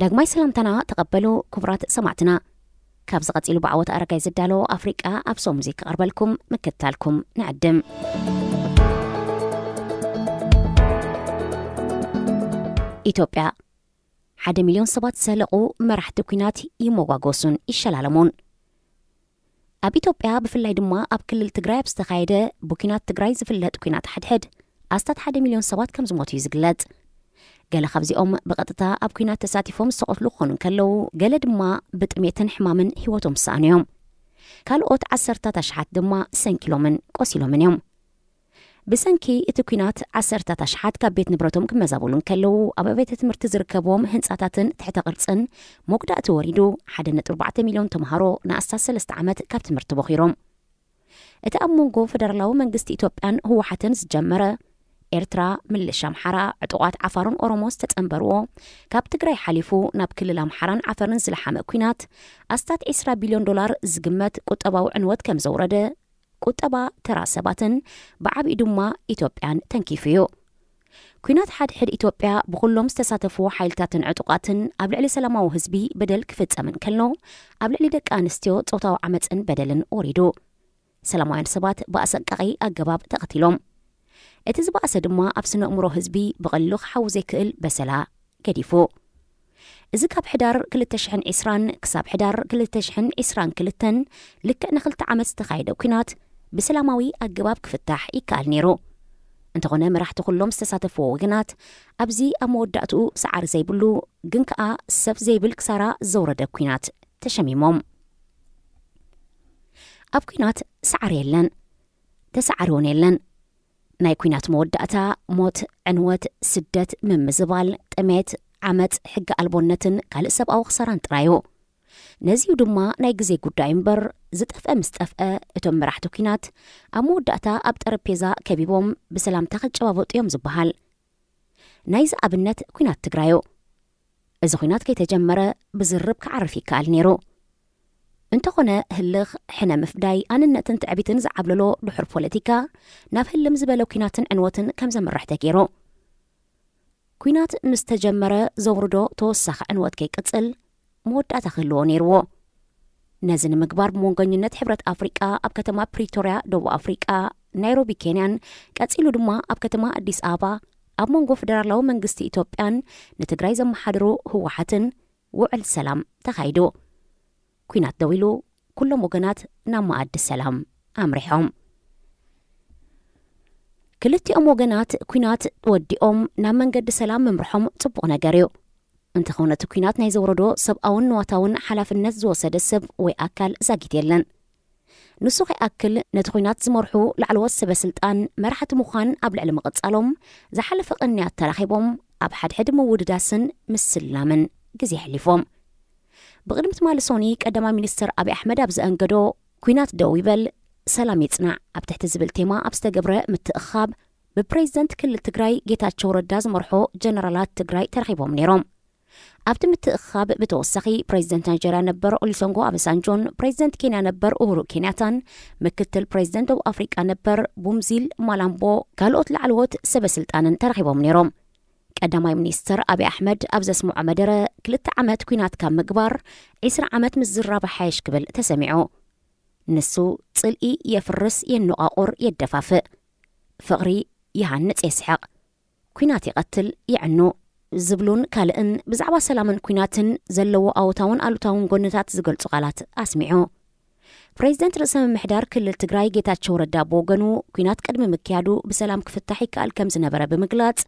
ዳግማይ ሰላምታና ተቐበሉ ክቡራት ሰማዕትና። ካብዚ ቀጺሉ ብዓወት ኣረጋይ ዝዳሎ ኣፍሪቃ ኣብ ሶሙዚ ክቐርበልኩም ምክትታልኩም ንዕድም። ኢትዮጵያ፣ ሓደ ሚልዮን ሰባት ዝሰለቑ መራሕቲ ኲናት ይመጓጎሱን ይሸላለሙን። ኣብ ኢትዮጵያ፣ ብፍላይ ድማ ኣብ ክልል ትግራይ ኣብ ዝተኻየደ ብኲናት ትግራይ ዝፍለጥ ኲናት ሓድሕድ፣ ኣስታት ሓደ ሚልዮን ሰባት ከም ዝሞቱ እዩ ዝግለጽ። ገለ ካብዚኦም ብቐጥታ ኣብ ኲናት ተሳቲፎም ዝተቐትሉ ክኾኑ እንከለዉ፣ ገለ ድማ ብጥሜትን ሕማምን ህይወቶም ዝሰኣኑ እዮም። ካልኦት ዓሰርታት ኣሽሓት ድማ ሰንኪሎምን ቆሲሎምን እዮም። ብሰንኪ እቲ ኲናት፣ ዓሰርታት ኣሽሓት ካብ ቤት ንብረቶም ክመዛበሉ እንከለዉ፣ ኣብ ኣብያተ ትምህርቲ ዝርከብዎም ህንጻታትን ትሕተ ቅርጽን መጉዳእቲ ወሪዱ፣ ሓደ ነጥቢ ኣርባዕተ ሚልዮን ተምሃሮ ንኣስታት ሰለስተ ዓመት ካብ ትምህርቲ ቦኺሮም። እቲ ኣብ መንጎ ፈደራላዊ መንግስቲ ኢትዮጵያን ህወሓትን ዝጀመረ፣ ኤርትራ፣ ምልሻ ኣምሓራ፣ ዕጡቓት ዓፋርን ኦሮሞ ዝተጸንበርዎ፣ ካብ ትግራይ ሓሊፉ ናብ ክልል ኣምሓራን ዓፈርን ዝለሓመ ኲናት፣ ኣስታት ዕስራ ቢልዮን ዶላር ዝግመት ቁጠባዊ ዕንወት ከም ዘውረደ፣ ቁጠባ ተራ ሰባትን ብዓቢኡ ድማ ኢትዮጵያን ተንኪፉ እዩ። ኲናት ሓድሕድ ኢትዮጵያ ብኹሎም ዝተሳተፍዎ ሓይልታትን ዕጡቓትን ኣብ ልዕሊ ሰላማዊ ህዝቢ በደል ክፍጸም እንከሎ፣ ኣብ ልዕሊ ደቂ ኣንስትዮ ጾታዊ ዓመጽን በደልን ወሪዱ። ሰላማውያን ሰባት ብኣሰቃቒ ኣገባብ ተቐቲሎም። እቲ ዝበኣሰ ድማ ኣብ ስነ ኣእምሮ ህዝቢ ብቐሊሉ ክሓዊ ዘይክእል በሰላ ገዲፉ። እዚ ካብ ሕዳር ክልተ ሽሕን ዕስራን ክሳብ ሕዳር ክልተ ሽሕን ዕስራን ክልተን ልክዕ ንክልተ ዓመት ዝተኻየደ ኲናት ብሰላማዊ ኣገባብ ክፍታሕ ይከኣል ነይሩ። እንተኾነ፣ መራሕቲ ኩሎም ዝተሳተፍዎ ወገናት ኣብዚ ኣብ መወዳእትኡ ሰዓሪ ዘይብሉ፣ ግን ከኣ ሰብ ዘይብል ክሳራ ዘውረደ ኲናት ተሸሚሞም። ኣብ ኲናት ሰዓሪ የለን፣ ተሰዓሪ እውን የለን። ናይ ኲናት መወዳእታ ሞት፣ ዕንወት፣ ስደት፣ ምምዝባል፣ ጥሜት፣ ዓመጽ፣ ሕጊ ኣልቦነትን ካልእ ሰብኣዊ ክሳራን ጥራዩ። ነዚዩ ድማ ናይ ግዜ ጉዳይ እምበር፣ ዝጠፍአ ምስ ጠፍአ፣ እቶም መራሕቲ ኲናት ኣብ መወዳእታ ኣብ ጠረጴዛ ከቢቦም ብሰላምታ ክጨባበጡ እዮም ዝበሃል። ናይዚ ኣብነት ኲናት ትግራዩ። እዚ ኲናት ከይተጀመረ ብዝርብ ክዓርፍ ይከኣል ነይሩ። እንተኾነ፣ ህልኽ፣ ሕነ ምፍዳይ፣ ኣንነትን ትዕቢትን ዝዓብለሎ ድሑር ፖለቲካ ናብ ህልም ዝበለ ኲናትን ዕንወትን ከም ዘምርሕ ተገይሩ። ኲናት ምስ ተጀመረ ዘውርዶ ተወሳኺ ዕንወት ከይቅጽል መወዳእታ ክህልዎ ነይርዎ። ነዚ ንምግባር ብመንጎኝነት ሕብረት ኣፍሪቃ ኣብ ከተማ ፕሪቶርያ ደቡብ ኣፍሪቃ፣ ናይሮቢ ኬንያን ቀጺሉ ድማ ኣብ ከተማ ኣዲስ ኣበባ ኣብ መንጎ ፈደራላዊ መንግስቲ ኢትዮጵያን ንትግራይ ዘመሓድሩ ህወሓትን ውዕል ሰላም ተኻይዱ። ኲናት ደው ኢሉ፣ ኩሎም ወገናት ናብ መኣዲ ሰላም ኣምሪሖም። ክልቲኦም ወገናት ኲናት ወዲኦም ናብ መንገዲ ሰላም ምምርሖም ጽቡቕ ነገር እዩ። እንተኾነ፣ እቲ ኲናት ናይ ዘውረዶ ሰብኣውን ንዋታውን ሓላፍነት ዝወሰደ ሰብ ወይ ኣካል ዛጊት የለን። ንሱ ከይኣክል፣ ነቲ ኲናት ዝመርሑ ላዕለዎት ሰበ ስልጣን መራሕቲ ምዃን ኣብ ልዕሊ ምቕጻሎም፣ ዝሓለፈ ቅንያት ተራኺቦም ኣብ ሓድሕድ ምውድዳስን ምስላምን ግዜ ኣሕሊፎም። ብቕድሚ ትማሊ ሶኒ፣ ቀዳማይ ሚኒስተር ኣብይ ኣሕመድ ኣብ ዘአንገዶ፣ "ኲናት ደው ይበል፣ ሰላም ይጽናዕ" ኣብ ትሕቲ ዝብል ቴማ ኣብ ዝተገብረ ምትእኻብ፣ ብፕሬዝደንት ክልል ትግራይ ጌታቸው ረዳ ዝመርሖ ጀነራላት ትግራይ ተረኺቦም ነይሮም። ኣብቲ ምትእኻብ ብተወሳኺ፣ ፕሬዝደንት ናይጀርያ ነበር ኦሊሶንጎ ኣበሳንጆን ፕሬዝደንት ኬንያ ነበር ኡሁሩ ኬንያታን፣ ምክትል ፕሬዝደንት ደቡብ ኣፍሪቃ ነበር ቡምዚል ማላምቦ፣ ካልኦት ላዕለዎት ሰበ ስልጣንን ተረኺቦም ነይሮም። ቀዳማይ ሚኒስተር ኣብይ ኣሕመድ ኣብ ዘስምዖ መደረ፣ ክልተ ዓመት ኲናት ካብ ምግባር፣ ዕስራ ዓመት ምዝራብ ይሓይሽ ክብል ተሰሚዑ። ንሱ፣ "ጽልኢ የፍርስ፣ የነቋቑር፣ የደፋፍእ። ፍቕሪ ይሃንጽ፣ የስሕቕ። ኲናት ይቐትል፣ የዕኑ" ዝብሉን ካልእን ብዛዕባ ሰላምን ኲናትን ዘለዎ ኣወታውን ኣሉታውን ጎንታት ዝገልጹ ቃላት ኣስሚዑ። ፕሬዝደንት ርእሰ ምምሕዳር ክልል ትግራይ ጌታቸው ረዳ ብወገኑ፣ ኲናት ቅድሚ ምክያዱ ብሰላም ክፍታሕ ይከኣል ከም ዝነበረ ብምግላጽ፣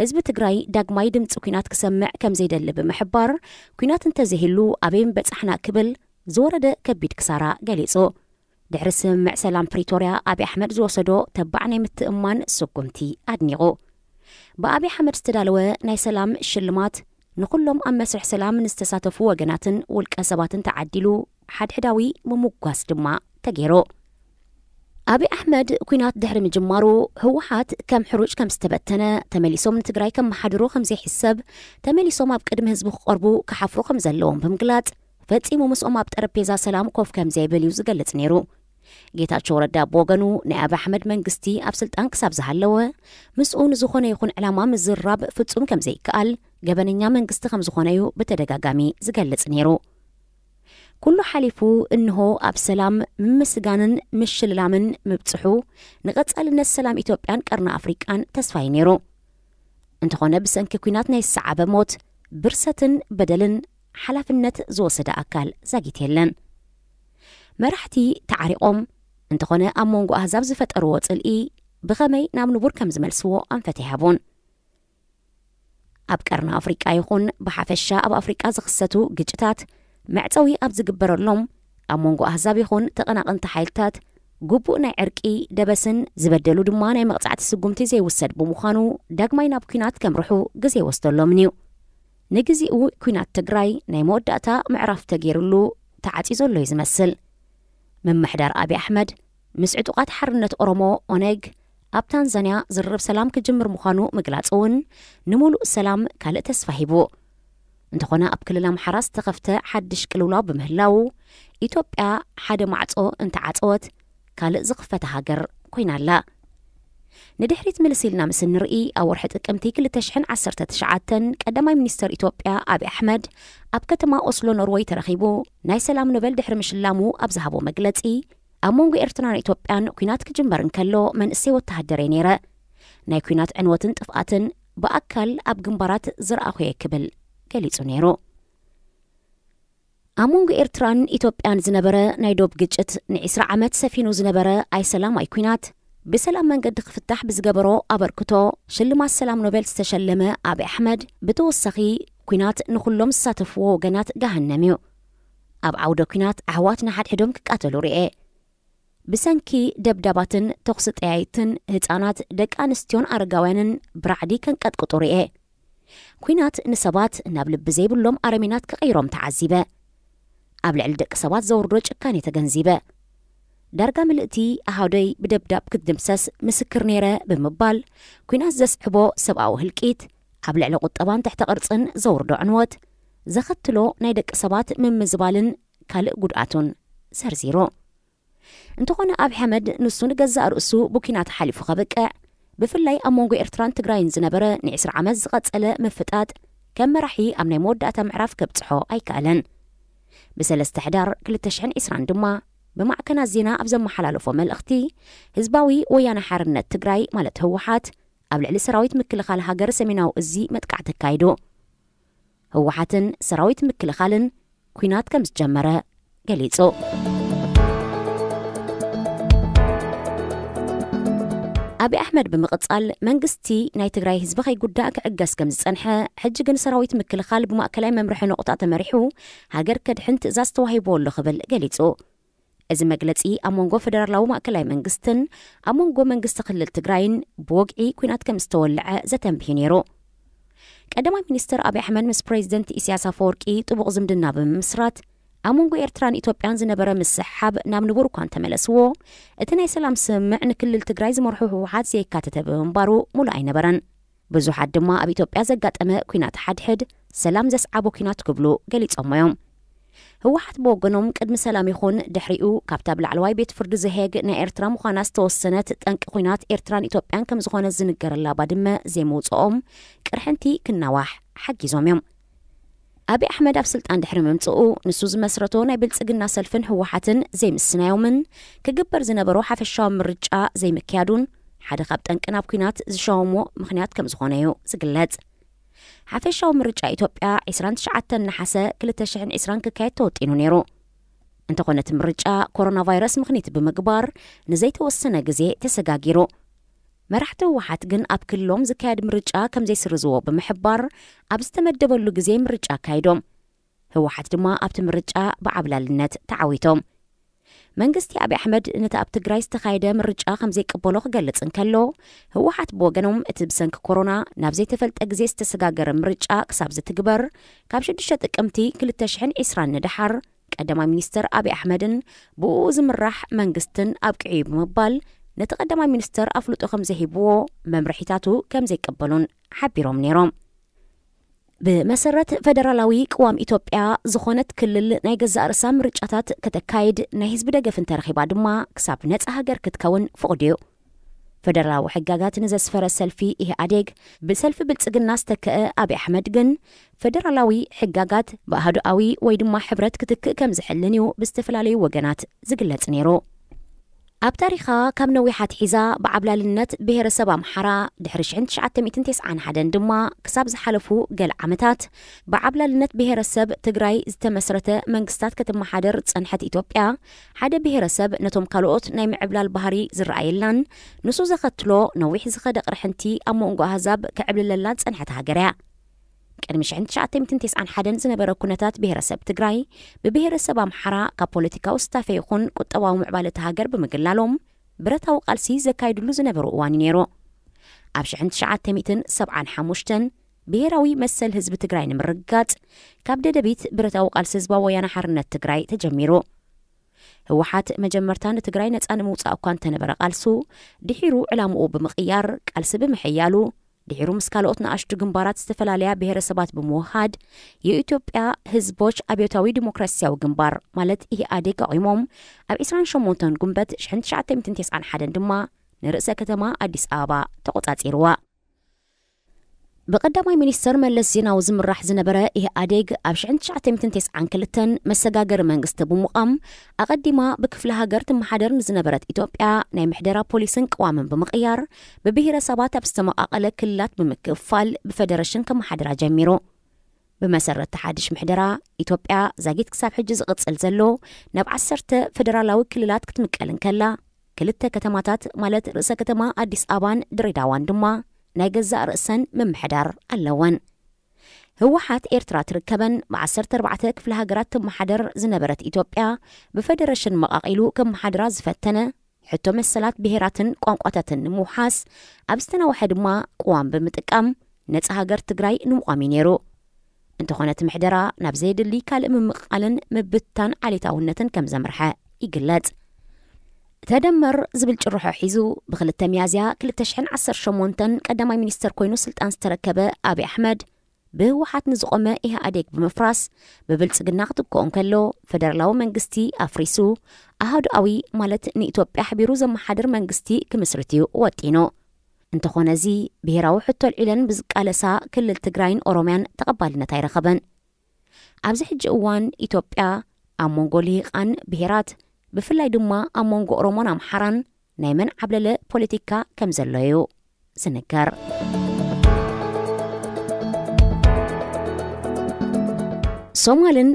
ህዝቢ ትግራይ ዳግማይ ድምጺ ኲናት ክሰምዕ ከም ዘይደሊ ብምሕባር፣ ኲናት እንተዘይህሉ ኣበይ ምበጻሕና ክብል ዝወረደ ከቢድ ክሳራ ገሊጹ። ድሕሪ ስምምዕ ሰላም ፕሪቶርያ፣ ኣብይ ኣሕመድ ዝወሰዶ ተባዕ ናይ ምትእምማን ስጉምቲ ኣድኒቑ። ብኣብይ ኣሕመድ ዝተዳለወ ናይ ሰላም ሽልማት፣ ንኹሎም ኣብ መስርሕ ሰላም ንዝተሳተፉ ወገናትን ውልቀ ሰባትን ተዓዲሉ፣ ሓድሕዳዊ ምምጓስ ድማ ተገይሩ። ኣብይ ኣሕመድ ኲናት ድሕሪ ምጅማሩ፣ ህወሓት ከም ሕሩጭ ከም ዝተበተነ፣ ተመሊሶም ንትግራይ ከመሓድሩ ከም ዘይሕሰብ፣ ተመሊሶም ኣብ ቅድሚ ህዝቢ ክቐርቡ ክሓፍሩ ከም ዘለዎም ብምግላጽ፣ ፈጺሙ ምስኦም ኣብ ጠረጴዛ ሰላም ኮፍ ከም ዘይብል እዩ ዝገልጽ ነይሩ። ጌታቸው ረዳ ብወገኑ፣ ናይ ኣብይ ኣሕመድ መንግስቲ ኣብ ስልጣን ክሳብ ዝሃለወ፣ ምስኡ ንዝኾነ ይኹን ዕላማ ምዝርራብ ፍጹም ከም ዘይከኣል፣ ገበነኛ መንግስቲ ከም ዝኾነ እዩ ብተደጋጋሚ ዝገልጽ ነይሩ። ኩሉ ሓሊፉ እንሆ ኣብ ሰላም ምምስጋንን ምሽልላምን ምብጽሑ ንቐጻልነት ሰላም ኢትዮጵያን ቀርኒ ኣፍሪቃን ተስፋ እዩ ነይሩ። እንተኾነ ብሰንኪ ኲናት ናይ ዝሰዓበ ሞት፣ ብርሰትን በደልን ሓላፍነት ዝወሰደ ኣካል ዛጊት የለን። መራሕቲ ተዓሪቖም፣ እንተኾነ ኣብ መንጎ ኣህዛብ ዝፈጠርዎ ጽልኢ ብኸመይ ናብ ንቡር ከም ዝመልስዎ ኣንፈት ኣይሃቡን። ኣብ ቀርኒ ኣፍሪቃ ይኹን ብሓፈሻ ኣብ ኣፍሪቃ ዝኽሰቱ ግጭታት መዕጸዊ ኣብ ዝግበረሎም፣ ኣብ መንጎ ኣህዛብ ይኹን ተቐናቐንቲ ሓይልታት ግቡእ ናይ ዕርቂ ደበስን ዝበደሉ ድማ ናይ መቕጻዕቲ ስጉምቲ ዘይውሰድ ብምዃኑ ዳግማይ ናብ ኲናት ከምርሑ ግዜ ይወስደሎምን እዩ። ንግዚኡ ኲናት ትግራይ ናይ መወዳእታ ምዕራፍ ተገይሩሉ ተዓጺ ዘሎ እዩ ዝመስል። ምምሕዳር ኣብይ ኣሕመድ ምስ ዕጡቓት ሓርነት ኦሮሞ ኦነግ ኣብ ታንዛንያ ዝርርብ ሰላም ክጅምር ምዃኑ ምግላጹ እውን ንምሉእ ሰላም ካልእ ተስፋ ሂቡ። እንተኾነ ኣብ ክልል ኣምሓራ ዝተኸፍተ ሓድሽ ቅልውላው ብምህላው ኢትዮጵያ ሓደ ማዕጾ እንተዓጸወት ካልእ ዝኽፈተ ሃገር ኮይና ኣላ። ንድሕሪት ምልስ ኢልና ምስ እንርኢ ኣብ ወርሒ ጥቅምቲ ክልተ ሽሕን ዓሰርተ ትሽዓተን ቀዳማይ ሚኒስተር ኢትዮጵያ ኣብይ ኣሕመድ ኣብ ከተማ ኦስሎ ኖርወይ ተረኺቡ ናይ ሰላም ኖበል ድሕሪ ምሽላሙ ኣብ ዝሃቦ መግለጺ ኣብ መንጎ ኤርትራን ኢትዮጵያን ኲናት ክጅመር እንከሎ መንእሰይ ወተሃደር እየ ነይረ። ናይ ኲናት ዕንወትን ጥፍኣትን ብኣካል ኣብ ግንባራት ዝረኣኹ እየ ክብል ገሊጹ ነይሩ። ኣብ መንጎ ኤርትራን ኢትዮጵያን ዝነበረ ናይ ዶብ ግጭት ንዒስራ ዓመት ሰፊኑ ዝነበረ ኣይሰላማይ ኲናት ብሰላም መንገዲ ክፍታሕ ብዝገበሮ ኣበርክቶ ሽልማት ሰላም ኖቤል ዝተሸለመ ኣብይ ኣሕመድ ብተወሳኺ ኲናት ንኹሎም ዝሳተፍዎ ወገናት ገሃነም እዩ። ኣብ ዓውደ ኲናት ኣሕዋት ንሓድሕዶም ክቃተሉ ርኤ። ብሰንኪ ደብዳባትን ተኹሲ ጠያይትን ህጻናት፣ ደቂ ኣንስትዮን ኣረጋውያንን ብራዕዲ ከንቀጥቅጡ ርኤ። ኲናት ንሰባት ናብ ልቢ ዘይብሎም ኣረሜናት ክቕይሮም ተዓዚበ። ኣብ ልዕሊ ደቂ ሰባት ዘውርዶ ጭካኔ ተገንዚበ። ዳርጋ ምልእቲ ኣሃደይ ብደብዳብ ክትድምሰስ ምስክር ነይረ ብምባል፣ ኲናት ዘስዕቦ ሰብኣዊ ህልቂት፣ ኣብ ልዕሊ ቁጠባን ትሕተ ቅርጽን ዘውርዶ ዕንወት፣ ዘኸትሎ ናይ ደቂ ሰባት ምምዝባልን ካልእ ጉድኣቱን ዘርዚሩ። እንተኾነ ኣብይ ኣሕመድ ንሱ ንገዛእ ርእሱ ብኲናት ሓሊፉ ከብቅዕ፣ ብፍላይ ኣብ መንጎ ኤርትራን ትግራይን ዝነበረ ንዒስራ ዓመት ዝቐጸለ ምፍጣጥ ከም መራሒ ኣብ ናይ መወዳእታ ምዕራፍ ከብጽሖ ኣይከኣለን። ብሰለስተ ሕዳር ክልተ ሽሕን ዕስራን ድማ ብማዕከናት ዜና ኣብ ዘመሓላለፎ መልእኽቲ፣ ህዝባዊ ወያነ ሓርነት ትግራይ ማለት ህወሓት ኣብ ልዕሊ ሰራዊት ምክልኻል ሃገር ሰሜናዊ እዚ መጥቃዕቲ ኣካይዱ። ህወሓትን ሰራዊት ምክልኻልን ኲናት ከም ዝጀመረ ገሊጹ። ኣብይ ኣሕመድ ብምቕጻል መንግስቲ ናይ ትግራይ ህዝቢ ከይጉዳእ ክዕገስ ከም ዝጸንሐ፣ ሕጂ ግን ሰራዊት ምክልኻል ብማእከላይ መምርሒ ነቑጣ ተመሪሑ ሃገር ከድሕን ትእዛዝ ተዋሂብዎ ኣሎ ክብል ገሊጹ። እዚ መግለጺ ኣብ መንጎ ፈደራላዊ ማእከላይ መንግስትን ኣብ መንጎ መንግስቲ ክልል ትግራይን ብወግዒ ኲናት ከም ዝተወልዐ ዘተንብዩ ነይሩ። ቀዳማይ ሚኒስትር ኣብይ ኣሕመድ ምስ ፕሬዚደንት ኢሳያስ ኣፈወርቂ ጥቡቕ ዝምድና ብምምስራት ኣብ መንጎ ኤርትራን ኢትዮጵያን ዝነበረ ምስሕሓብ ናብ ንቡር እኳ እንተመለስዎ፣ እቲ ናይ ሰላም ስምምዕ ንክልል ትግራይ ዝመርሑ ህወሓት ዘየካተተ ብምንባሩ ሙሉእ ኣይነበረን። ብዙሓት ድማ ኣብ ኢትዮጵያ ዘጋጠመ ኲናት ሓድሕድ ሰላም ዘስዓቦ ኲናት ክብሉ ገሊጾሞ እዮም። ህወሓት ብወገኖም ቅድሚ ሰላም ይኹን ድሕሪኡ ካብታ ብላዕለዋይ ቤት ፍርዲ ዘሄግ ናይ ኤርትራ ምዃና ዝተወሰነት ጠንቂ ኲናት ኤርትራን ኢትዮጵያን ከም ዝኾነ ዝንገረላ ባድመ ዘይምውፅኦም ቅርሕንቲ ክናዋሕ ሓጊዞም እዮም። ኣብይ ኣሕመድ ኣብ ስልጣን ድሕሪ ምምፅኡ ንሱ ዝመስረቶ ናይ ብልፅግና ሰልፍን ህወሓትን ዘይምስናዮምን ክግበር ዝነበሮ ሓፈሻዊ ምርጫ ዘይምክያዱን ሓደ ካብ ጠንቂ ናብ ኲናት ዝሸወሞ ምኽንያት ከም ዝኾነ እዩ ዝግለጽ። ሓፈሻዊ ምርጫ ኢትዮጵያ ዕስራን ትሽዓተን ነሓሰ ክልተ ሽሕን ዕስራን ክካየድ ተወጢኑ ነይሩ። እንተኾነ እቲ ምርጫ ኮሮና ቫይረስ ምኽኒት ብምግባር ንዘይተወሰነ ግዜ ተሰጋጊሩ። መራሕቲ ህወሓት ግን ኣብ ክልሎም ዝካየድ ምርጫ ከም ዘይስርዝዎ ብምሕባር ኣብ ዝተመደበሉ ግዜ ምርጫ ኣካይዶም። ህወሓት ድማ ኣብቲ ምርጫ ብዓብላልነት ተዓዊቶም። መንግስቲ ኣብይ ኣሕመድ ነቲ ኣብ ትግራይ ዝተኻየደ ምርጫ ከም ዘይቅበሎ ክገልጽ እንከሎ፣ ህወሓት ብወገኖም እቲ ብሰንኪ ኮሮና ናብ ዘይተፈልጠ ግዜ ዝተሰጋገረ ምርጫ ክሳብ ዝትግበር ካብ ሽዱሽተ ጥቅምቲ ክልተ ሽሕን ዕስራን ንደሓር ቀዳማይ ሚኒስተር ኣብይ ኣሕመድን ብኡ ዝምራሕ መንግስትን ኣብቂዑ እዩ ብምባል ነቲ ቀዳማይ ሚኒስተር ኣፍልጦ ከም ዘይሂብዎ መምርሒታቱ ከም ዘይቀበሉን ሓቢሮም ነይሮም። ብመሰረት ፈደራላዊ ቅዋም ኢትዮጵያ፣ ዝኾነት ክልል ናይ ገዛእ ርእሳ ምርጫታት ከተካይድ ናይ ህዝቢ ደገፍ እንተረኺባ ድማ ክሳብ ነጻ ሃገር ክትከውን ፍቑድ እዩ። ፈደራላዊ ሕጋጋት ንዘስፈረ ሰልፊ ኢህኣዴግ ብሰልፊ ብልጽግና ዝተከአ ኣብይ ኣሕመድ ግን፣ ፈደራላዊ ሕጋጋት ብኣህዱኣዊ ወይ ድማ ሕብረት ክትክእ ከም ዝሕልን እዩ ብዝተፈላለዩ ወገናት ዝግለጽ ነይሩ። ኣብ ታሪኻ ካብ ነዊሕ ኣትሒዛ ብዓብላልነት ብሄረሰብ ኣምሓራ፣ ድሕሪ ሽሕን ትሽዓተ ሚእትን ተስዓን ሓደን ድማ ክሳብ ዝሓለፉ ገለ ዓመታት ብዓብላልነት ብሄረሰብ ትግራይ ዝተመስረተ መንግስታት ክትመሓደር ዝጸንሐት ኢትዮጵያ፣ ሓደ ብሄረሰብ ነቶም ካልኦት ናይ ምዕብላል ባህሪ ዝረኣየላን ንሱ ዘኸትሎ ነዊሕ ዝኸደ ቅርሕንቲ ኣብ መንጎ ኣህዛብ ክዕብልለላ ዝጸንሐት ሃገር እያ። ቅድሚ ሽሕን ትሽዓተ ሚእትን ተስዓን ሓደን ዝነበረ ኩነታት ብሄረሰብ ትግራይ፣ ብብሄረሰብ ኣምሓራ ካብ ፖለቲካዊ ስታፌ ይኹን ቁጠባዊ ምዕባለ እቲ ሃገር ብምግላሎም፣ ብረታዊ ቃልሲ ዘካይድሉ ዝነበሩ እዋን እዩ ነይሩ። ኣብ ሽሕን ትሽዓተ ሚእትን ሰብዓን ሓሙሽተን ብሄራዊ መሰል ህዝቢ ትግራይ ንምርግጋጽ፣ ካብ ደደቢት ብረታዊ ቃልሲ ህዝባዊ ወያነ ሓርነት ትግራይ ተጀሚሩ። ህወሓት መጀመርታ ንትግራይ ነጻ ንምውጻእ እኳ እንተነበረ ቃልሱ፣ ድሒሩ ዕላምኡ ብምቕያር፣ ቃልሲ ብምሕያሉ፣ ድሒሩ ምስ ካልኦት ንኣሽቱ ግንባራት ዝተፈላለያ ብሄረሰባት ብምውሃድ፣ የኢትዮጵያ ህዝቦች ኣብዮታዊ ዲሞክራሲያዊ ግንባር፣ ማለት ኢህኣዴግ፣ ኣቑሞም፣ ኣብ ዕስራን ሸሞንተን ጉንበት ሽሕን ትሽዓተ ሚእትን ተስዓን ሓደን ድማ ንርእሰ ከተማ ኣዲስ ኣበባ ተቖጻጺርዋ። ብቀዳማይ ሚኒስተር መለስ ዜናዊ ዝምራሕ ዝነበረ ኢህኣዴግ፣ ኣብ ሽሕን ትሽዓተ ሚእትን ተስዓን ክልተን መሰጋገሪ መንግስቲ ብምቋም፣ ኣቐዲማ ብክፍለ ሃገር ትመሓደር ንዝነበረት ኢትዮጵያ ናይ ምሕደራ ፖሊስን ቅዋምን ብምቕያር፣ ብብሄረሰባት ኣብ ዝተመቓቐለ ክልላት ብምክፋል ብፈደረሽን ከመሓድራ ጀሚሩ። ብመሰረት እቲ ሓድሽ ምሕደራ፣ ኢትዮጵያ ዛጊት ክሳብ ሕጂ ዝቕጽል ዘሎ ናብ ዓሰርተ ፈደራላዊ ክልላት ክትምቀል እንከላ፣ ክልተ ከተማታት ማለት ርእሰ ከተማ ኣዲስ ኣበባን ድሬዳዋን ድማ ናይ ገዛእ ርእሰን ምምሕዳር ኣለወን። ህወሓት ኤርትራ ትርከበን ብዓሰርተ ኣርባዕተ ክፍለ ሃገራት ትመሓደር ዝነበረት ኢትዮጵያ፣ ብፈደረሽን መቓቒሉ ክመሓድራ ዝፈተነ፣ ሕቶ መሰላት ብሄራትን ቋንቋታትን ንምውሓስ፣ ኣብ ዝተናውሐ ድማ ቅዋም ብምጥቃም ነጻ ሃገር ትግራይ ንምቋም እዩ ነይሩ። እንተኾነ እቲ ምሕደራ ናብ ዘየድሊ ካልእ ምምቕቓልን ምብትታን ዓሌታውነትን ከም ዘምርሐ ይግለጽ። ተደመር ዝብል ጭርሖ ሒዙ ብክልተ ሚያዝያ ክልተ ሽሕን ዓሰርተ ሸሞንተን ቀዳማይ ሚኒስተር ኮይኑ ስልጣን ዝተረከበ ኣብይ ኣሕመድ፣ ብህወሓት ንዝቖመ ኢህኣዴግ ብምፍራስ ብብልጽግና ክትክኦ እንከሎ፣ ፈደራላዊ መንግስቲ ኣፍሪሱ ኣሃዱኣዊ ማለት ንኢትዮጵያ ኣሕቢሩ ዘመሓድር መንግስቲ ክምስርት እዩ ወጢኑ። እንተኾነ እዚ ብሄራዊ ሕቶ ኣልዒለን ብዝቃለሳ ክልል ትግራይን ኦሮምያን ተቐባልነት ኣይረኸበን። ኣብዚ ሕጂ እዋን ኢትዮጵያ ኣብ መንጎ ልሂቓን ብሄራት፣ ብፍላይ ድማ ኣብ መንጎ ኦሮሞን ኣምሓራን ናይ መን ዓብለለ ፖለቲካ ከም ዘሎ እዩ ዝንገር። ሶማልን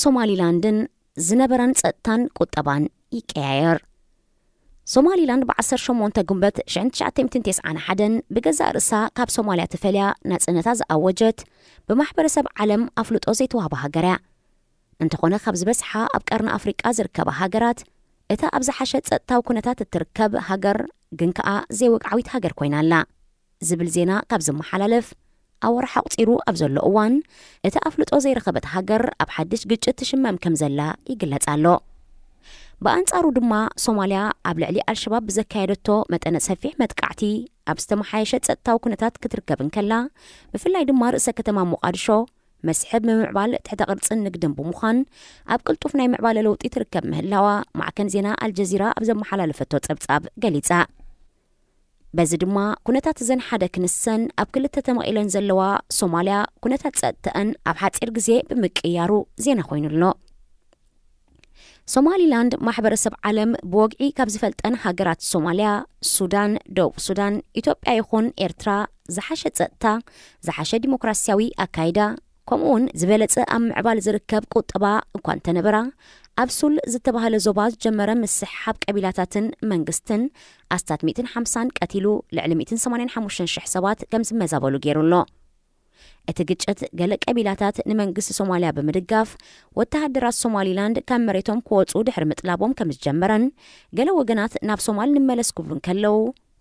ሶማሊላንድን ዝነበረን ጸጥታን ቁጠባን ይቀያየር። ሶማሊላንድ ብ ዓሰርተ ሸሞንተ ጉንበት ሽሕን ትሽዓተ ሚእትን ተስዓን ሓደን ብገዛእ ርእሳ ካብ ሶማልያ ተፈልያ ናጽነታ ዝኣወጀት፣ ብማሕበረሰብ ዓለም ኣፍልጦ ዘይተዋህባ ሃገር እያ። እንተኾነ ካብ ዝበዝሓ ኣብ ቀርኒ ኣፍሪቃ ዝርከባ ሃገራት፣ እታ ኣብ ዝሓሸ ጸጥታዊ ኩነታት እትርከብ ሃገር ግን ከኣ ዘይወግዓዊት ሃገር ኮይና ኣላ ዝብል ዜና ካብ ዝመሓላለፍ ኣዋርሕ ኣቑጺሩ ኣብ ዘሎ እዋን፣ እታ ኣፍልጦ ዘይረኸበት ሃገር ኣብ ሓድሽ ግጭት ትሽመም ከም ዘላ ይግለጽ ኣሎ። ብኣንጻሩ ድማ ሶማልያ ኣብ ልዕሊ ኣልሸባብ ብዘካየደቶ መጠነ ሰፊሕ መጥቃዕቲ ኣብ ዝተመሓየሸ ጸጥታዊ ኩነታት ክትርከብ እንከላ፣ ብፍላይ ድማ ርእሰ ከተማ ሞቓድሾ መስሕብ ምምዕባል ትሕተ ቅርጽን ንግድን ብምዃን ኣብ ቅልጡፍ ናይ ምዕባለ ለውጢ ትርከብ ምህላዋ ማዕከን ዜና ኣልጀዚራ ኣብ ዘመሓላለፈቶ ጸብጻብ ገሊጻ። በዚ ድማ ኩነታት እዘን ሓደ ክንሰን ኣብ ክልተ ተመቒለን ዘለዋ ሶማልያ ኩነታት ጸጥተአን ኣብ ሓጺር ግዜ ብምቅያሩ ዜና ኮይኑ ኣሎ። ሶማሊላንድ ማሕበረሰብ ዓለም ብወግዒ ካብ ዝፈልጠን ሃገራት ሶማልያ፣ ሱዳን፣ ደቡብ ሱዳን፣ ኢትዮጵያ ይኹን ኤርትራ ዝሓሸ ጸጥታ፣ ዝሓሸ ዲሞክራሲያዊ ኣካይዳ፣ ከምኡ እውን ዝበለጸ ኣብ ምዕባል ዝርከብ ቁጠባ እኳ እንተነበራ፣ ኣብ ሱል ዝተባህለ ዞባ ዝጀመረ ምስሕሓብ ቀቢላታትን መንግስትን ኣስታት ሚእትን ሓምሳን ቀቲሉ ልዕሊ ሚእትን ሰማንያን ሓሙሽተን ሽሕ ሰባት ከም ዝመዛበሉ ገይሩ ኣሎ። እቲ ግጭት ገለ ቀቢላታት ንመንግስቲ ሶማልያ ብምድጋፍ ወተሃደራት ሶማሊላንድ ካብ መሬቶም ክወጹ ድሕሪ ምጥላቦም ከም ዝጀመረን ገለ ወገናት ናብ ሶማል ንመለስ ክብሉ እንከለዉ፣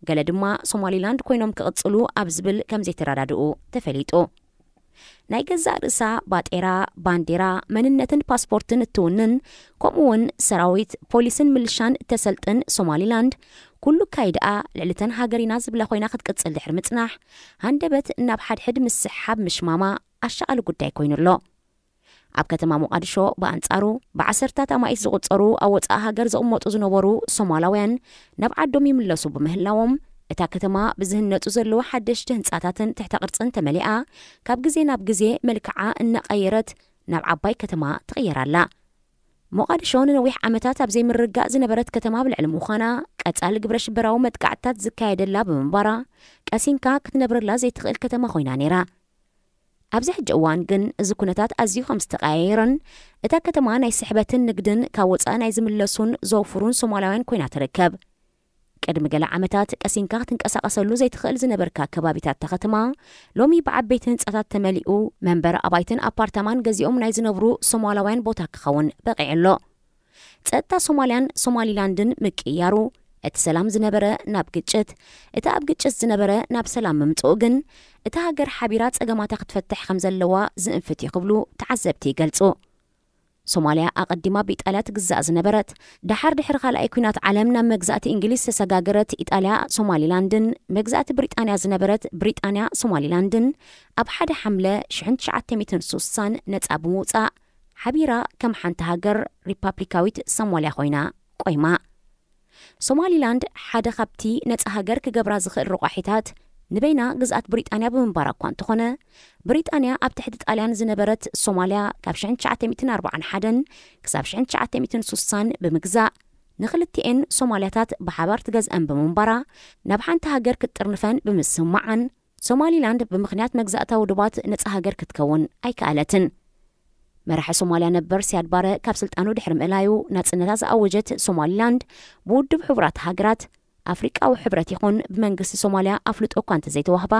ገለ ድማ ሶማሊላንድ ኮይኖም ክቕጽሉ ኣብ ዝብል ከም ዘይተረዳድኡ ተፈሊጡ። ናይ ገዛእ ርእሳ ባጤራ፣ ባንዴራ፣ መንነትን ፓስፖርትን እትውንን፣ ከምኡ እውን ሰራዊት፣ ፖሊስን ምልሻን እተሰልጥን ሶማሊላንድ፣ ኩሉ ካይድኣ ልዕሊ እተን ሃገር ኢና ዝብላ ኮይና ክትቅጽል ድሕሪ ምጽናሕ፣ ሃንደበት ናብ ሓድሕድ ምስሕሓብ ምሽማማ ኣሻቓሊ ጉዳይ ኮይኑ ኣሎ። ኣብ ከተማ ሞቓድሾ ብኣንጻሩ ብዓሰርታት ኣማኢት ዝቑጸሩ ኣብ ወጻኢ ሃገር ዝቕመጡ ዝነበሩ ሶማላውያን ናብ ዓዶም ይምለሱ ብምህላዎም፣ እታ ከተማ ብዝህነጹ ዘለዉ ሓደሽቲ ህንጻታትን ትሕተ ቅርጽን ተመሊኣ፣ ካብ ግዜ ናብ ግዜ መልክዓ እናቐየረት ናብ ዓባይ ከተማ ትቕየር ኣላ። ሞቓድሾ ንነዊሕ ዓመታት ኣብ ዘይምርግጋእ ዝነበረት ከተማ ብልዕሊ ምዃና፣ ቀጻሊ ግብረ ሽበራዊ መጥቃዕትታት ዝካየደላ ብምንባራ፣ ቀሲንካ ክትነብረላ ዘይትኽእል ከተማ ኮይና ነይራ። ኣብዚ ሕጂ እዋን ግን እዚ ኩነታት ኣዝዩ ከም ዝተቐያየረን፣ እታ ከተማ ናይ ስሕበትን ንግድን ካብ ወጻኢ ናይ ዝምለሱን ዘውፍሩን ሶማላውያን ኮይና ትርከብ። ቅድሚ ገለ ዓመታት ቀሲንካ ክትንቀሳቐሰሉ ዘይትኽእል ዝነበርካ ከባቢታት እታ ከተማ፣ ሎሚ ብዓበይቲ ህንጻታት ተመሊኡ፣ መንበሪ ኣባይትን ኣፓርታማን ገዚኦም ናይ ዝነብሩ ሶማላውያን ቦታ ክኸውን በቒዑ ኣሎ። ጸጥታ ሶማልያን ሶማሊላንድን ምቅይያሩ፣ እቲ ሰላም ዝነበረ ናብ ግጭት፣ እቲ ኣብ ግጭት ዝነበረ ናብ ሰላም ምምጽኡ ግን፣ እታ ሃገር ሓቢራ ጸገማታ ክትፈትሕ ከም ዘለዋ ዝእንፍት እዩ ክብሉ ተዓዘብቲ ይገልጹ። ሶማልያ ኣቐዲማ ብኢጣልያ ትግዛእ ዝነበረት፣ ደሓር ድሕሪ ካልኣይ ኲናት ዓለም ናብ መግዛእቲ እንግሊዝ ዝተሰጋገረት ኢጣልያ፣ ሶማሊላንድን መግዛእቲ ብሪጣንያ ዝነበረት ብሪጣንያ፣ ሶማሊላንድን ኣብ ሓደ ሓምለ ሽሕን ትሽዓተ ሚእትን ሱሳን ነጻ ብምውጻእ፣ ሓቢራ ከም ሓንቲ ሃገር ሪፓብሊካዊት ሶማልያ ኮይና ቆይማ። ሶማሊላንድ ሓደ ካብቲ ነጻ ሃገር ክገብራ ዝኽእል ረቋሒታት ንበይና ግዝኣት ብሪጣንያ ብምንባራ እኳ እንተኾነ፣ ብሪጣንያ ኣብ ትሕቲ ጣልያን ዝነበረት ሶማልያ ካብ ሽሕን ትሽዓተ ሚእትን ኣርባዓን ሓደን ክሳብ ሽሕን ትሽዓተ ሚእትን ሱሳን ብምግዛእ፣ ንኽልቲኤን ሶማልያታት ብሓባር ትገዝአን ብምንባራ፣ ናብ ሓንቲ ሃገር ክትጥርንፈን ብምስምማዓን፣ ሶማሊላንድ ብምኽንያት መግዛእታዊ ዶባት ነጻ ሃገር ክትከውን ኣይከኣለትን። መራሒ ሶማልያ ነበር ሲያድ ባረ ካብ ስልጣኑ ድሕሪ ምእላዩ ናጽነታ ዝኣወጀት ሶማሊላንድ፣ ብውድብ ሕቡራት ሃገራት፣ ኣፍሪቃዊ ሕብረት ይኹን ብመንግስቲ ሶማልያ ኣፍልጦ እኳ እንተዘይተዋህባ፣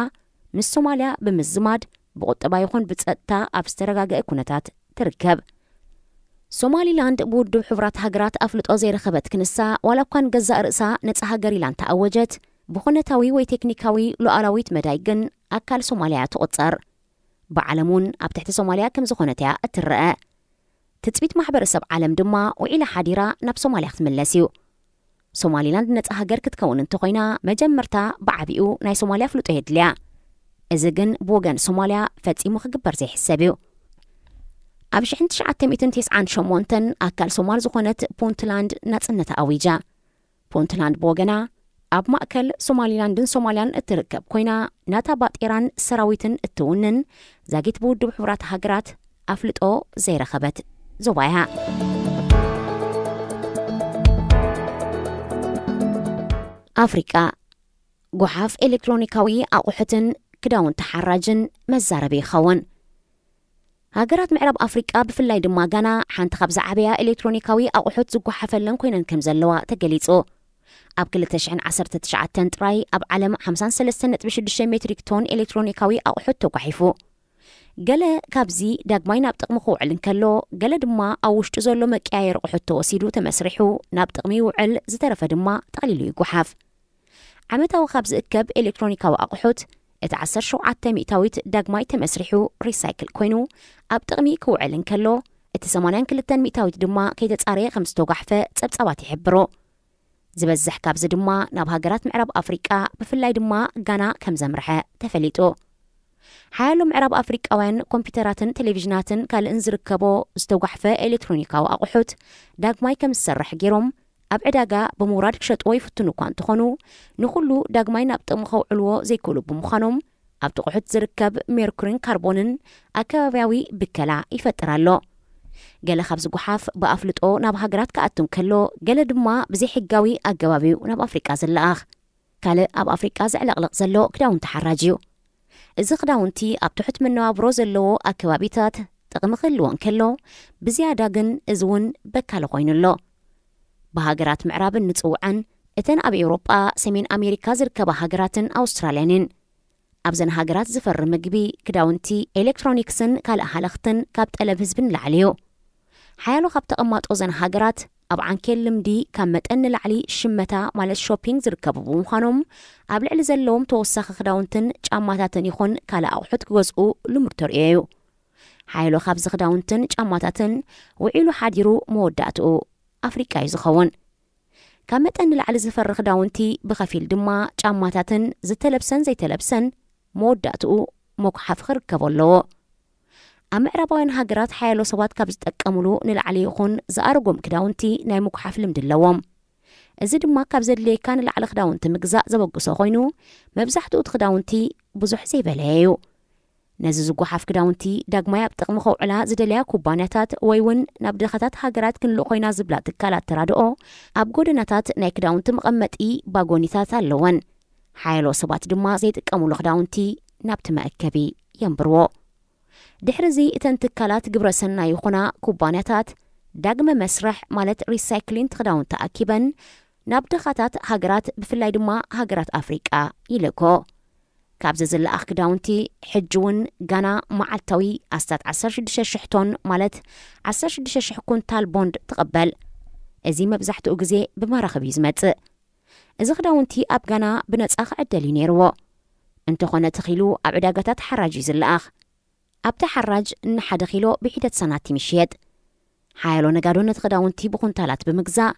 ምስ ሶማልያ ብምዝማድ ብቁጠባ ይኹን ብጸጥታ ኣብ ዝተረጋገአ ኩነታት ትርከብ። ሶማሊላንድ ብውድብ ሕቡራት ሃገራት ኣፍልጦ ዘይረኸበት ክንሳ፣ ዋላ እኳ ንገዛእ ርእሳ ነጻ ሃገር ኢላ እንተኣወጀት፣ ብኹነታዊ ወይ ቴክኒካዊ ሉዓላዊት መዳይ ግን ኣካል ሶማልያ እያ ትቑጸር። ብዓለም እውን ኣብ ትሕቲ ሶማልያ ከም ዝኾነት እያ እትረአ። ትጽቢት ማሕበረሰብ ዓለም ድማ ውዒላ ሓዲራ ናብ ሶማልያ ክትምለስ እዩ። ሶማሊላንድ ነጻ ሃገር ክትከውን እንተኾይና፣ መጀመርታ ብዓቢኡ ናይ ሶማልያ ኣፍልጦ የድልያ። እዚ ግን ብወገን ሶማልያ ፈጺሙ ክግበር ዘይሕሰብ እዩ። ኣብ ሽሕን ትሽዓተ ሚእትን ተስዓን ሸሞንተን ኣካል ሶማል ዝኾነት ፑንትላንድ ናጽነታ ኣዊጃ። ፑንትላንድ ብወገና፣ ኣብ ማእከል ሶማሊላንድን ሶማልያን እትርከብ ኮይና፣ ናታ ባጤራን ሰራዊትን እትውንን ዛጊት ብውድብ ሕቡራት ሃገራት ኣፍልጦ ዘይረኸበት ዞባ እያ። ኣፍሪቃ፣ ጓሓፍ ኤሌክትሮኒካዊ ኣቑሑትን ክዳውንቲ ሓራጅን መዛረቢ ይኸውን። ሃገራት ምዕራብ ኣፍሪቃ፣ ብፍላይ ድማ ጋና፣ ሓንቲ ካብ ዝዓበያ ኤሌክትሮኒካዊ ኣቑሑት ዝጓሓፈለን ኮይነን ከም ዘለዋ ተገሊጹ። ኣብ ክልተ ሽሕን ዓሰርተ ትሽዓተን ጥራይ ኣብ ዓለም ሓምሳን ሰለስተን ነጥቢ ሽዱሽተ ሜትሪክ ቶን ኤሌክትሮኒካዊ ኣቑሑት ተጓሒፉ። ገለ ካብዚ ዳግማይ ናብ ጥቕሚ ክውዕል እንከሎ፣ ገለ ድማ ኣብ ውሽጡ ዘሎ መቀያየሪ ኣቑሑት ተወሲዱ ተመስሪሑ ናብ ጥቕሚ ይውዕል፣ ዝተረፈ ድማ ጠቕሊሉ ይጓሓፍ። ዓመታዊ ካብ ዝእከብ ኤሌክትሮኒካዊ ኣቑሑት፣ እቲ ዓሰርተ ሸውዓተ ሚእታዊት ዳግማይ ተመስሪሑ ሪሳይክል ኮይኑ ኣብ ጥቕሚ ክውዕል እንከሎ፣ እቲ ሰማንያን ክልተን ሚእታዊት ድማ ከይተጻረየ ከም ዝተጓሕፈ ጸብጻባት ይሕብሩ። ዝበዝሕ ካብዚ ድማ ናብ ሃገራት ምዕራብ ኣፍሪቃ፣ ብፍላይ ድማ ጋና ከም ዘምርሐ ተፈሊጡ። ሓያሎ ምዕራብ ኣፍሪቃውያን ኮምፒውተራትን ቴሌቪዥናትን ካልእን ዝርከቦ ዝተጓሕፈ ኤሌክትሮኒካዊ ኣቑሑት ዳግማይ ከም ዝሰርሕ ገይሮም ኣብ ዕዳጋ ብምውራድ ክሸጥዎ ይፍትኑ እኳ እንተኾኑ፣ ንኹሉ ዳግማይ ናብ ጥቕሚ ከውዕልዎ ዘይክእሉ ብምዃኖም፣ ኣብ ጥቑሑት ዝርከብ ሜርኩሪን ካርቦንን ኣከባብያዊ ብከላ ይፈጥር ኣሎ። ገለ ካብ ዝጉሓፍ ብኣፍልጦ ናብ ሃገራት ክኣቱ እንከሎ፣ ገለ ድማ ብዘይሕጋዊ ኣገባብ እዩ ናብ ኣፍሪቃ ዝለኣኽ። ካልእ ኣብ ኣፍሪቃ ዘዕለቕልቕ ዘሎ ክዳውንቲ ሓራጅ እዩ። እዚ ክዳውንቲ ኣብ ትሑት መነባብሮ ዘለዎ ኣከባቢታት ጥቕሚ ክህልዎ እንከሎ፣ ብዝያዳ ግን እዚ እውን በካሊ ኮይኑ ኣሎ። ብሃገራት ምዕራብ እንጽውዐን እተን ኣብ ኤውሮጳ፣ ሰሜን ኣሜሪካ ዝርከባ ሃገራትን ኣውስትራልያን እየን። ኣብዘን ሃገራት ዝፈሪ ምግቢ፣ ክዳውንቲ፣ ኤሌክትሮኒክስን ካልእ ሃለኽትን ካብ ጠለብ ህዝቢ ንላዕሊ እዩ። ሓያሎ ካብ ተቐማጦ እዘን ሃገራት ኣብ ዓንኬል ልምዲ ካብ መጠን ንላዕሊ ሽመታ ማለት ሾፒንግ ዝርከቡ ብምዃኖም፣ ኣብ ልዕሊ ዘለዎም ተወሳኺ ክዳውንትን ጫማታትን ይኹን ካልእ ኣቑሑት ክገዝኡ ልሙድ ተርእዮ እዩ። ሓያሎ ካብዚ ክዳውንትን ጫማታትን ውዒሉ ሓዲሩ መወዳእትኡ ኣፍሪቃ እዩ ዝኸውን። ካብ መጠን ንላዕሊ ዝፈሪ ክዳውንቲ፣ ብኸፊል ድማ ጫማታትን ዝተለብሰን ዘይተለብሰን መወዳእትኡ መጉሓፊ ክርከቦ ኣለዎ። ኣብ ምዕራባውያን ሃገራት ሓያሎ ሰባት ካብ ዝጥቀምሉ ንላዕሊ ይኹን ዝኣረጎም ክዳውንቲ ናይ ምጉሓፍ ልምዲ ኣለዎም። እዚ ድማ ካብ ዘድልየካ ንላዕሊ ክዳውንቲ ምግዛእ ዘበግሶ ኮይኑ፣ መብዛሕትኡ እቲ ክዳውንቲ ብዙሕ ዘይበለየ እዩ። ነዚ ዝጓሓፍ ክዳውንቲ ዳግማይ ኣብ ጥቕሚ ከውዕላ ዝደለያ ኩባንያታት ወይ እውን ናብ ድኻታት ሃገራት ክንልእኾ ኢና ዝብላ ትካላት ተራድኦ፣ ኣብ ጎደናታት ናይ ክዳውንቲ መቐመጢ ባጎኒታት ኣለወን። ሓያሎ ሰባት ድማ ዘይጥቀሙሉ ክዳውንቲ ናብቲ መእከቢ የንብርዎ። ድሕሪ እዚ እተን ትካላት ግብረ ሰናይ ይኹና ኩባንያታት ዳግመ መስርሕ ማለት ሪሳይክሊንግ ክዳውንቲ ኣኪበን ናብ ድኻታት ሃገራት ብፍላይ ድማ ሃገራት ኣፍሪቃ ይልእኮ። ካብዚ ዝለኣኽ ክዳውንቲ ሕጂ እውን ጋና መዓልታዊ ኣስታት ዓሰርተ ሽዱሽተ ሽሕ ቶን ማለት ዓሰርተ ሽዱሽተ ሽሕ ኩንታል ቦንድ ትቕበል። እዚ መብዛሕትኡ ግዜ ብመራኽብ እዩ ዝመጽእ። እዚ ክዳውንቲ ኣብ ጋና ብነጻ ክዕደል እዩ ነይርዎ። እንተኾነ እቲ ኪሉ ኣብ ዕዳጋታት ሓራጅ እዩ ዝለኣኽ። ኣብቲ ሓራጅ ንሓደ ኪሎ ብሒደት ሳናቲም ይሽየጥ። ሓያሎ ነጋዶ ነቲ ክዳውንቲ ብኩንታላት ብምግዛእ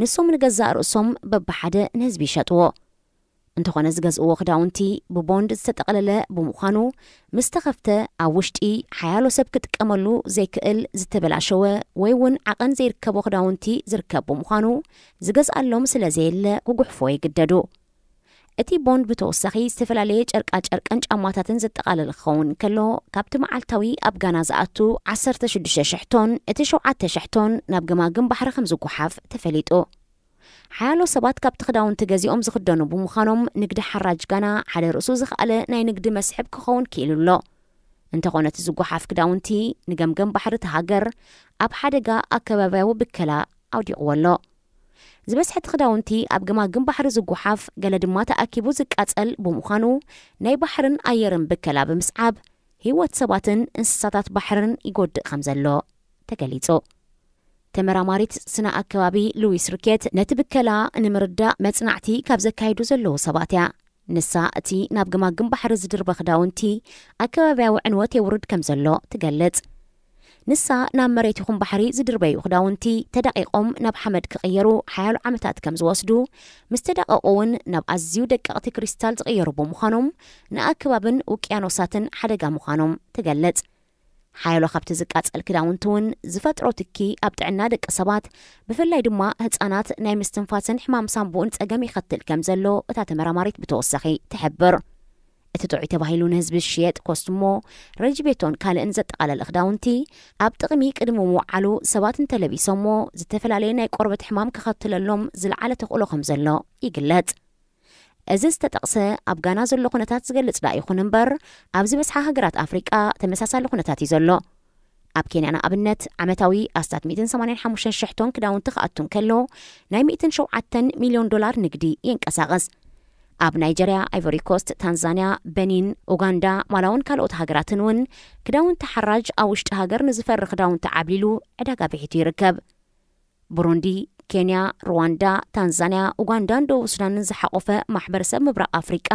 ንሶም ንገዛእ ርእሶም በብሓደ ንህዝቢ ይሸጥዎ። እንተኾነ ዝገዝእዎ ክዳውንቲ ብቦንድ ዝተጠቕለለ ብምዃኑ ምስ ተኸፍተ ኣብ ውሽጢ ሓያሎ ሰብ ክጥቀመሉ ዘይክእል ዝተበላሸወ ወይ እውን ዓቐን ዘይርከቦ ክዳውንቲ ዝርከብ ብምዃኑ ዝገዝኣሎም ስለ ዘየለ ክጉሕፎ ይግደዱ። እቲ ቦንድ ብተወሳኺ ዝተፈላለየ ጨርቃ ጨርቅን ጫማታትን ዘጠቓለለ ክኸውን ከሎ ካብቲ መዓልታዊ ኣብ ጋና ዝኣቱ ዓሰርተ ሽዱሽተ ሽሕ ቶን እቲ ሸውዓተ ሽሕ ቶን ናብ ገማግም ባሕሪ ከም ዝጓሓፍ ተፈሊጡ። ሓያሎ ሰባት ካብቲ ክዳውንቲ ገዚኦም ዝኽደኑ ብምዃኖም ንግዲ ሓራጅ ጋና ሓደ ርእሱ ዝኸኣለ ናይ ንግዲ መስሕብ ክኸውን ክኢሉ ኣሎ። እንተኾነ እቲ ዝጓሓፍ ክዳውንቲ ንገምገም ባሕሪ እቲ ሃገር ኣብ ሓደጋ ኣከባብያዊ ብከላ ኣውዲቕዎ ኣሎ። ዝበዝሐ እቲ ክዳውንቲ ኣብ ገማግም ባሕሪ ዝጓሓፍ ገለ ድማ ተኣኪቡ ዝቃጸል ብምዃኑ ናይ ባሕርን ኣየርን ብከላ ብምስዓብ ህይወት ሰባትን እንስሳታት ባሕርን ይጎድእ ከም ዘሎ ተገሊጹ። ተመራማሪት ስነ ኣከባቢ ሉዊስ ሪኬት ነቲ ብከላ ንምርዳእ መጽናዕቲ ካብ ዘካይዱ ዘለዉ ሰባት እያ። ንሳ እቲ ናብ ገማግም ባሕሪ ዝድርበ ክዳውንቲ ኣከባብያዊ ዕንወት የውርድ ከም ዘሎ ትገልጽ። ንሳ ናብ መሬት ይኹን ባሕሪ ዝድርበዩ ክዳውንቲ ተዳቒቖም ናብ ሓመድ ክቕየሩ ሓያሎ ዓመታት ከም ዝወስዱ፣ ምስ ተዳቐቑ እውን ናብ ኣዝዩ ደቀቕቲ ክሪስታል ዝቕየሩ ብምዃኖም ንኣከባብን ውቅያኖሳትን ሓደጋ ምዃኖም ትገልጽ። ሓያሎ ካብቲ ዝቃጸል ክዳውንቲ እውን ዝፈጥሮ ትኪ ኣብ ጥዕና ደቂ ሰባት ብፍላይ ድማ ህጻናት ናይ ምስትንፋስን ሕማም ሳንቡእን ጸገም ይኸትል ከም ዘሎ እታ ተመራማሪት ብተወሳኺ ትሕብር። እቲ ጥዑይ ተባሂሉ ንህዝቢ ዝሽየጥ ኮስትሞ፣ ረጅቤቶን ካልእን ዘጠቓለለ ክዳውንቲ ኣብ ጥቕሚ ቅድሚ ምውዓሉ ሰባት እንተለቢሶሞ ዝተፈላለየ ናይ ቆርበት ሕማም ከኸትለሎም ዝለዓለ ተኽእሎ ከም ዘሎ ይግለጽ። እዚ ዝተጠቕሰ ኣብ ጋና ዘሎ ኩነታት ዝገልጽ ደኣ ይኹን እምበር ኣብ ዝበዝሓ ሃገራት ኣፍሪቃ ተመሳሳሊ ኩነታት እዩ ዘሎ። ኣብ ኬንያ ንኣብነት ዓመታዊ ኣስታት ሚእትን ሰማንያን ሓሙሽተን ሽሕ ቶን ክዳውንቲ ክኣቱ እንከሎ ናይ ሚእትን ሸውዓተን ሚልዮን ዶላር ንግዲ የንቀሳቕስ። ኣብ ናይጀርያ፣ ኣይቨሪ ኮስት፣ ታንዛንያ፣ በኒን፣ ኡጋንዳ፣ ማላውን ካልኦት ሃገራትን እውን ክዳውንቲ ሓራጅ ኣብ ውሽጢ ሃገር ንዝፈሪ ክዳውንቲ ዓብሊሉ ዕዳጋ ብሒቱ ይርከብ። ብሩንዲ፣ ኬንያ፣ ሩዋንዳ፣ ታንዛንያ፣ ኡጋንዳን ደቡብ ሱዳንን ዝሓቖፈ ማሕበረሰብ ምብራቕ ኣፍሪቃ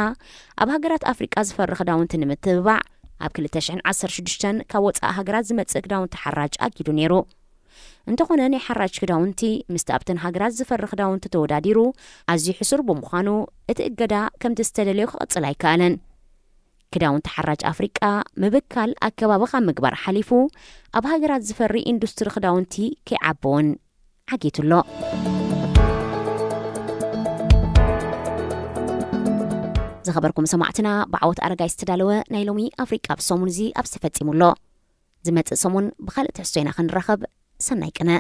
ኣብ ሃገራት ኣፍሪቃ ዝፈሪ ክዳውንቲ ንምትብባዕ ኣብ ክልተ ሽሕን ዓሰርተ ሽዱሽተን ካብ ወጻኢ ሃገራት ዝመጽእ ክዳውንቲ ሓራጅ ኣጊዱ ነይሩ። እንተኾነ ናይ ሓራጅ ክዳውንቲ ምስቲ ኣብተን ሃገራት ዝፈሪ ክዳውንቲ ተወዳዲሩ ኣዝዩ ሕሱር ብምዃኑ እቲ እገዳ ከምቲ ዝተደለዮ ክቕጽል ኣይከኣለን። ክዳውንቲ ሓራጅ ኣፍሪቃ ምብካል ኣከባቢ ካብ ምግባር ሓሊፉ ኣብ ሃገራት ዝፈሪ ኢንዱስትሪ ክዳውንቲ ከይዓቢ እውን ዓጊቱ ኣሎ። ዝኸበርኩም ሰማዕትና፣ ብዓወት ኣረጋይ ዝተዳለወ ናይ ሎሚ ኣፍሪቃ ብሰሙን እዚ ኣብዚ ተፈጺሙ ኣሎ። ዝመጽእ ሰሙን ብኻልእ ትሕዝቶ ኢና ክንራኸብ። ሰናይ ቅነ።